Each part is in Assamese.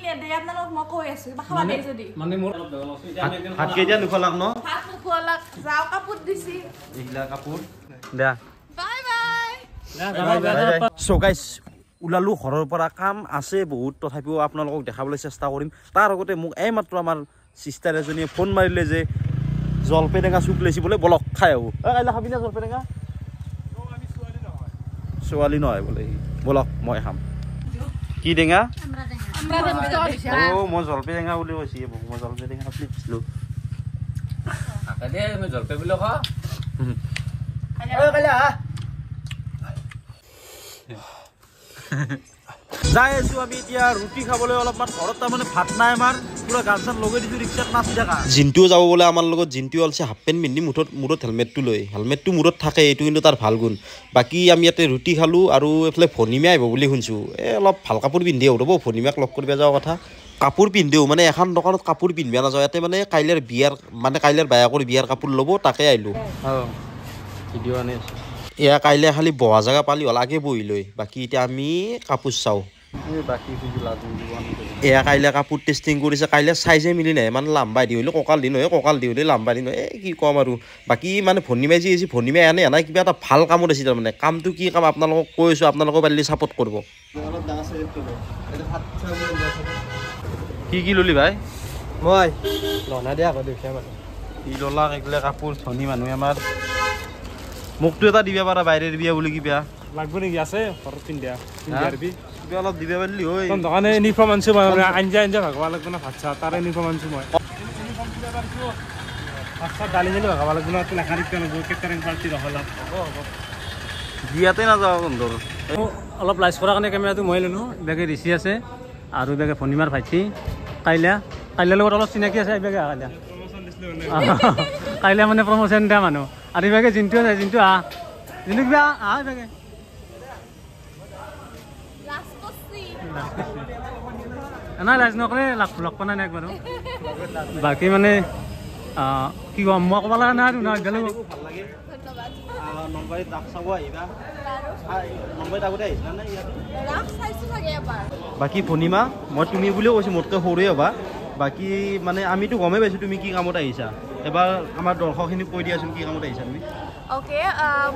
নেদে আপোনালোক মই কৈ আছো কিবা খাবা দেই যদি মানে মোৰ ভাত কেইটা নুখলাক ন ভাত নুখলাক যাও কাপোৰ দিছি এইগিলা কাপোৰ দে বাই বাই সো গাইস ওলালো ঘৰৰ পৰা কাম আছে বহুত তথাপিও আপোনালোকক দেখাবলৈ চেষ্টা কৰিম তাৰ আগতে মোক এইমাত্ৰ আমাৰ সিস্টাৰ এজনীয়ে ফোন মাৰিলে যে জলপে টেঙা চুপ লৈছি বোলে বলক খাই আহো ঐ কাইলৈ খাবি না জলপে টেঙা ছোৱালী নহয় বোলে বলক মই খাম কি টেঙা অ মই জলপে টেঙা বুলি কৈছি মই জলপে টেঙা বুলি কৈছিলো জলপে বুলি ক যাই আছো আমি এতিয়া ৰুটি খাবলৈ অলপমান ঘৰত তাৰমানে ভাত নাই আমাৰ পুৰা গান চান লগাই দিছো ৰিক্সাত নাচি থাকা জিন্টুও যাব বোলে আমাৰ লগত জিন্টুও অলছে হাফ পেণ্ট পিন্ধি মূৰত হেলমেটটো লৈ হেলমেটটো মূৰত থাকে এইটো কিন্তু তাৰ ভাল গুণ বাকী আমি ইয়াতে ৰুটি খালোঁ আৰু এইফালে ভনীমা আহিব বুলি শুনিছোঁ এই অলপ ভাল কাপোৰ পিন্ধি আহোঁ ৰ'ব ভনীমাক লগ কৰিব যোৱা কথা কাপোৰ পিন্ধিও মানে এখন দোকানত কাপোৰ পিন্ধিব নাযাওঁ ইয়াতে মানে কাইলৈৰ বিয়াৰ মানে কাইলৈৰ বায়েকৰ বিয়াৰ কাপোৰ ল'ব তাকে আহিলোঁ ভিডিঅ' আনি আছোঁ এয়া কাইলৈ খালি বহা জেগা পালি হ'ল আগে বহি লৈ বাকী এতিয়া আমি কাপোৰ চাওঁ এয়া কাইলৈ কাপোৰ টেষ্টিং কৰিছে কাইলৈ চাইজে মিলি নাই মানে লাম্বাই দি হ'লে কঁকাল দি নহয় কঁকাল দি হ'লে লাম্বাই দি নহয় এই কি ক'ম আৰু বাকী মানে ভনীমাই যি আহিছে ভনীমাই আনে আনাই কিবা এটা ভাল কামত আছে তাৰমানে কামটো কি কাম আপোনালোকক কৈ আছোঁ আপোনালোকক পাৰিলে ছাপোৰ্ট কৰিব কি কি ল'লি ভাই মই লনা দিয়া আকৌ দুখীয়া মানুহ কি ল'লাক এইগিলা কাপোৰ ধনী মানুহে আমাৰ মোকতো এটা দিবা পাৰা বাহিৰৰ বিয়া বুলি কিবা লাগব নেকি আছে ঘৰত পিন্ধিয়া পিন্ধিয়াৰবি কিবা অলপ দিবা পাৰিলি হয় দোকানে ইউনিফৰ্ম আনছো মই আঞ্জা আঞ্জা ভাগবা লাগব না ভাত চাত তাৰে ইউনিফৰ্ম আনছো মই ভাত চাত দালি দালি ভাগবা লাগব না লেখা লিখিব লাগব কেটাৰিং পাৰ্টি ৰখলাক হ'ব হ'ব বিয়াতে নাযাওঁ বন্ধুৰ অলপ লাইচ কৰাৰ কাৰণে কেমেৰাটো মই ল'লোঁ বেগে ৰিচি আছে আৰু বেগে ভনীমাৰ ভাইটি কাইলা কাইলাৰ লগত অলপ চিনাকি আছে বেগে কাইলা কাইলা মানে প্ৰমোশ্যন দিয়া মানুহ আৰু ইভাগে জিন্তু আছে জিন্তু আহ জিন্তু কিবা আহ ইভাগে নাই লাজ নকৰে লগ পোৱা নাই একবাৰো বাকী মানে কি ক'ম মই ক'ব লগা নাই আৰু নহয় বেলেগ বাকী ভনীমা মই তুমি বুলিও কৈছোঁ মোতকৈ সৰুৱে হ'বা বাকী মানে আমিতো গমেই পাইছোঁ তুমি কি কামত আহিছা এবাৰ আমাৰ দৰ্শকখিনিক কৈ দিয়াচোন কি কামত আহিছা তুমি অ'কে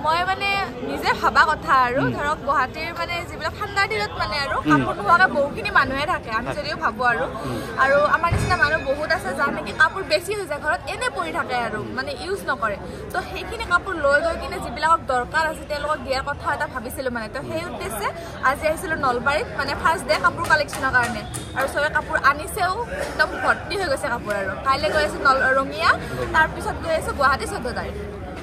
মই মানে নিজে ভাবা কথা আৰু ধৰক গুৱাহাটীৰ মানে যিবিলাক ঠাণ্ডাৰ দিনত মানে আৰু কাপোৰ নোহোৱাকৈ বহুখিনি মানুহে থাকে আমি যদিও ভাবোঁ আৰু আৰু আমাৰ নিচিনা মানুহ বহুত আছে যাৰ নেকি কাপোৰ বেছি হৈ যায় ঘৰত এনে পৰি থাকে আৰু মানে ইউজ নকৰে তো সেইখিনি কাপোৰ লৈ গৈ কিনে যিবিলাকক দৰকাৰ আছে তেওঁলোকক দিয়াৰ কথা এটা ভাবিছিলোঁ মানে তো সেই উদ্দেশ্যে আজি আহিছিলোঁ নলবাৰীত মানে ফাৰ্ষ্ট ডে কাপোৰ কালেকশ্যনৰ কাৰণে আৰু চবে কাপোৰ আনিছেও একদম ভৰ্তি হৈ গৈছে কাপোৰ আৰু কাইলৈ গৈ আছোঁ ৰঙিয়া তাৰপিছত গৈ আছোঁ গুৱাহাটী 14 তাৰিখ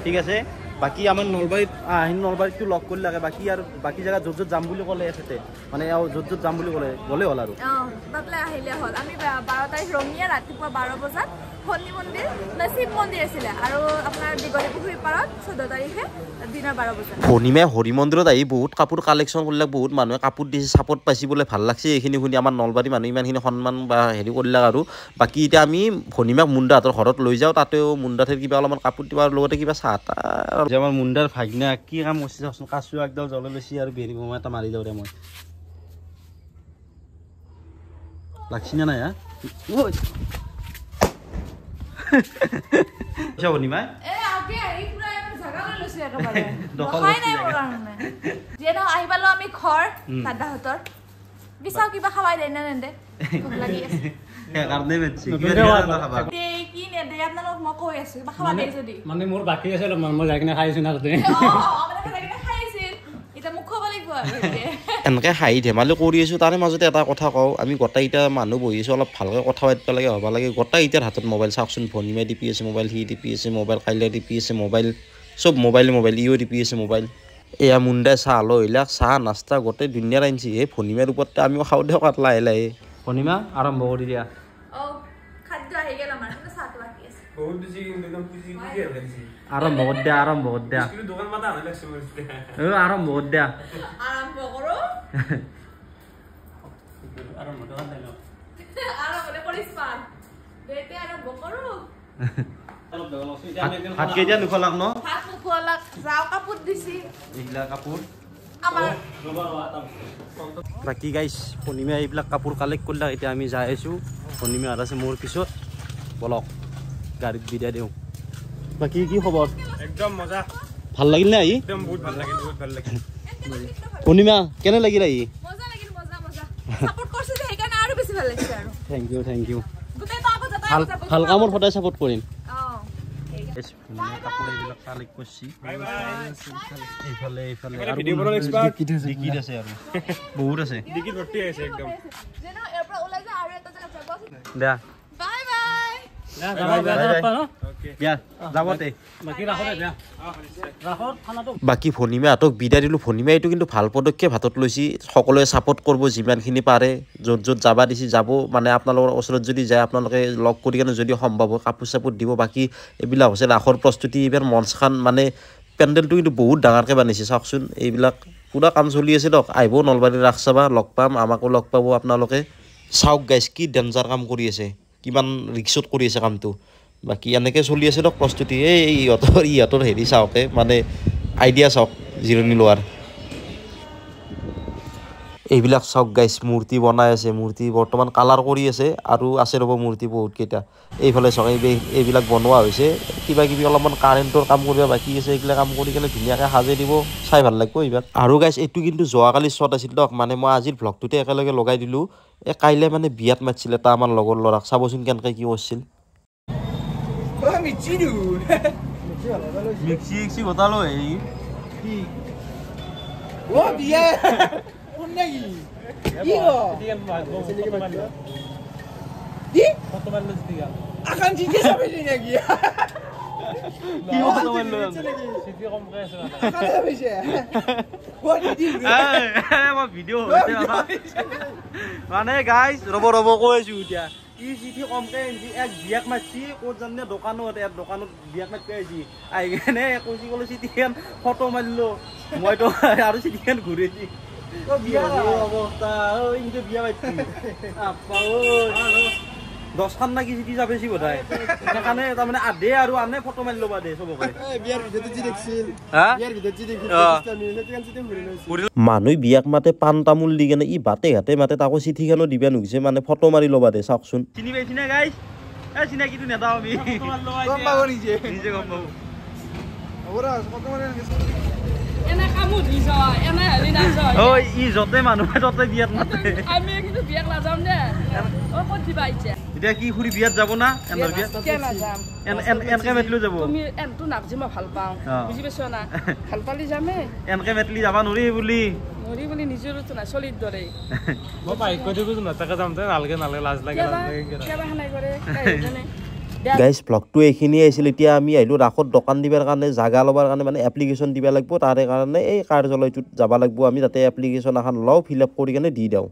ঠিক আছে বাকী আমাৰ নলবাৰীত আহিন নলবাৰীতটো লগ কৰি লাগে বাকী আৰু বাকী জেগা য'ত য'ত যাম বুলি ক'লে এখেতে মানে য'ত য'ত যাম বুলি ক'লে গ'লে হ'ল আৰু অঁ তাতলৈ আহিলে হ'ল আমি 12 তাৰিখ ৰঙিয়া ৰাতিপুৱা 12 বজাত শনি মন্দিৰ নে শিৱ মন্দিৰ আছিলে আৰু আপোনাৰ দীঘলী পুখুৰীৰ পাৰত 14 তাৰিখে দিনৰ 12 বজাত ভনীমাই হৰি মন্দিৰত আহি বহুত কাপোৰ কালেকশ্যন কৰিলাক বহুত মানুহে কাপোৰ দিছে ছাপোৰ্ট পাইছে বোলে ভাল লাগছে এইখিনি শুনি আমাৰ নলবাৰী মানুহ ইমানখিনি সন্মান বা হেৰি কৰিলাক আৰু বাকী এতিয়া আমি ভনীমাক মুণ্ডাহঁতৰ ঘৰত লৈ যাওঁ তাতেও মুণ্ডাঠেৰ কিবা অলপমান কাপোৰ দিবাৰ লগতে কিবা চাহ তাহ আমাৰ মুণ্ডাৰ ভাগিনা কি কাম কৰিছে চাওকচোন কাচু একডাল জ্বলাই লৈছে আৰু বেৰি বোমা এটা মাৰি যাওঁ দে মই লাগছি না নাই হা মানে মোৰ বাকী আছে অলপমান মই যাই কিনে খাই আছো না তাতে এনেকৈ হাঁহি ধেমালি কৰি আছোঁ তাৰে মাজতে এটা কথা কওঁ আমি গোটেইকেইটা মানুহ বহি আছোঁ অলপ ভালকৈ কথা পাতিব লাগে হ'ব লাগে গোটেইকেইটাৰ হাতত মোবাইল চাওকচোন ভনীমাই টিপি আছে মোবাইল সি টিপি আছে মোবাইল কাইলৈ টিপি আছে মোবাইল চব মোবাইল মোবাইল ইও টিপি আছে মোবাইল এয়া মুণ্ডাই চাহ লৈ আহিলাক চাহ নাস্তা গোটেই দুনিয়াৰ আনিছে এই ভনীমাৰ ওপৰতে আমিও খাওঁ দিয়ক আৰু লাহে লাহে ভনীমা আৰম্ভ কৰি দিয়া আৰম্ভ কৰি দিয়া আৰম্ভ কৰি দিয়া আৰম্ভ কৰি দিয়া ভাত কেইটা নুখলাক ন কাপোৰ দিছি এইগিলা কাপোৰ আমাৰ। বাকী গাইছ, পূৰ্ণিমা এইবিলাক কাপোৰ কালেক্ট কৰিলা, এতিয়া আমি যাই আছোঁ। পূৰ্ণিমা আছে মোৰ পিছত, বলক গাড়ীত বিদায় দিওঁ। বাকী কি খবৰ? একদম মজা। ভাল লাগিল নে আহি? একদম বহুত ভাল লাগিল, বহুত ভাল লাগিল। পূৰ্ণিমা কেনে লাগিল আহি? মজা লাগিল, মজা মজা। সাপোৰ্ট কৰিছে যে সেইকাৰণে আৰু বেছি ভাল লাগিছে আৰু। Thank you, thank you. গোটেই তো আগত ভাল ভাল কামত সদায় সাপোৰ্ট কৰিম। অ কাপোৰ এইবিলাক কালেক্ট কৰিছি। এইফালে এইফালে আৰু ভিডিঅ' বনোৱাৰ এক্সপাৰ্ট ডিকিত আছে, আৰু বহুত আছে। ডিকিত ভৰ্তি আছে একদম। যেন ইয়াৰ পৰা ওলাই যা আৰু এটা জেগাত যাব আছে। দিয়া, বাই বাই। দিয়া, যাবতে। বাকী ৰাখতে দিয়া, ৰাখত খানাটো। বাকী ভনীমাহঁতক বিদায় দিলোঁ। ভনীমা এইটো কিন্তু ভাল পদক্ষেপ হাতত লৈছি। সকলোৱে ছাপোৰ্ট কৰিব যিমানখিনি পাৰে, য'ত য'ত যাব দিছে যাব। মানে আপোনালোকৰ ওচৰত যদি যায়, আপোনালোকে লগ কৰি কেনে যদি সম্ভৱ হয় কাপোৰ চাপোৰ দিব। বাকী এইবিলাক হৈছে ৰাসৰ প্ৰস্তুতি। এইবাৰ মঞ্চখন মানে পেণ্ডেলটো কিন্তু বহুত ডাঙৰকৈ বানিছে, চাওকচোন। এইবিলাক পূৰা কাম চলি আছে দিয়ক। আহিব নলবাৰীৰ ৰাস চাবা, লগ পাম, আমাকো লগ পাব আপোনালোকে। চাওক গাইছ, কি ডেঞ্জাৰ কাম কৰি আছে, কিমান ৰিক্সত কৰি আছে কামটো। বাকী এনেকৈ চলি আছে দিয়ক প্ৰস্তুতি। এই ইহঁতৰ হেৰি চাওকে, মানে আইডিয়া চাওক জিৰণি লোৱাৰ। এইবিলাক চাওক গাইছ, মূৰ্তি বনাই আছে, মূৰ্তি বৰ্তমান কালাৰ কৰি আছে আৰু আছে ৰ'ব মূৰ্তি বহুতকেইটা। এইফালে চাওক, এইবিলাক বনোৱা হৈছে। কিবা কিবি অলপমান কাৰেণ্টৰ কাম কৰিব বাকী আছে, এইবিলাক কাম কৰি কেনে ধুনীয়াকৈ সাজাই দিব, চাই ভাল লাগিব এইবাৰ। আৰু গাইছ, এইটো কিন্তু যোৱাকালি শ্বট আছিল দিয়ক, মানে মই আজিৰ ভ্লগটোতে একেলগে লগাই দিলোঁ। এই কাইলৈ মানে বিয়াত মাতিছিল এটা আমাৰ লগৰ ল'ৰাক, চাবচোন কেনেকৈ কি কৰিছিল। মিক্সি মিক্সি বতালো এই ও বিয়া কোন নাকি কি গো কি আখান চিঠি চাবেছি নাকি? কি ফটো মাৰিলো? আখান চাবেছে। ও দিদি, মই ভিডিঅ' হৈছে মানে গাইছ, ৰ'ব ৰ'ব কৈ আছো এতিয়া। ই চিঠি কমকে আনিছি, এক বিয়াক মাতছি ক'ত জানে দোকানত, এক দোকানত বিয়াক মাতছি, আহিছি, আহি কেনে কৈছি ক'লো চিঠিখন ফটো মাৰিলো মইতো আৰু চিঠিখন ঘূৰেছি। বিয়া অৱস্থা ইনকে বিয়া মাতছি 10খন না কি চিঠি চাপেছি বোধহয়, সেইকাৰণে তাৰমানে আধে আৰু আনে ফটো মাৰি ল'বা দে চবকে। বিয়াৰ ভিতৰত যি দেখছিল, বিয়াৰ ভিতৰত যি দেখছিল, মানুহ বিয়াক মাতে পাণ তামোল দি কেনে, ই বাটে ঘাটে মাতে, তাকো চিঠিখনো দিবা নুগিছে, মানে ফটো মাৰি ল'বা দে। চাওকচোন, চিনি পাইছি না গাইছ? এই চিনাকিটো নেদাও আমি, গম পাব নিজে, নিজে গম পাব। ই য'তে মানুহে ততে বিয়াত মাতে। আমি কিন্তু বিয়াক নাযাম দে। অ ক'ত দিবা এতিয়া? এতিয়া কি খুৰী বিয়াত যাব না? এনৰ বিয়াত এনকে মেটলিও যাব। তুমি এনটো নাকজি মই ভাল পাওঁ, বুজি পাইছ না? ভাল পালি যামে। এনকে মেটলি যাবা নোৱাৰি বুলি, নোৱাৰি বুলি নিজৰতো নাই চলিৰ দৰে। মই বাইক কৈ থাকোঁ নাথাকে যাম দে, নালাগে নালাগে, লাজ লাগে, লাজ লাগে। কিবা সেনাই কৰে। গাইজ, ভ্লগটো এইখিনিয়ে আহিছিল। এতিয়া আমি আহিলোঁ ৰাসত দোকান দিবাৰ কাৰণে, জাগা ল'বৰ কাৰণে, মানে এপ্লিকেশ্যন দিব লাগিব। তাৰে কাৰণে এই কাৰ্যালয়টোত যাব লাগিব আমি, তাতে এপ্লিকেশ্যন এখন লওঁ, ফিল আপ কৰি কেনে দি দিওঁ।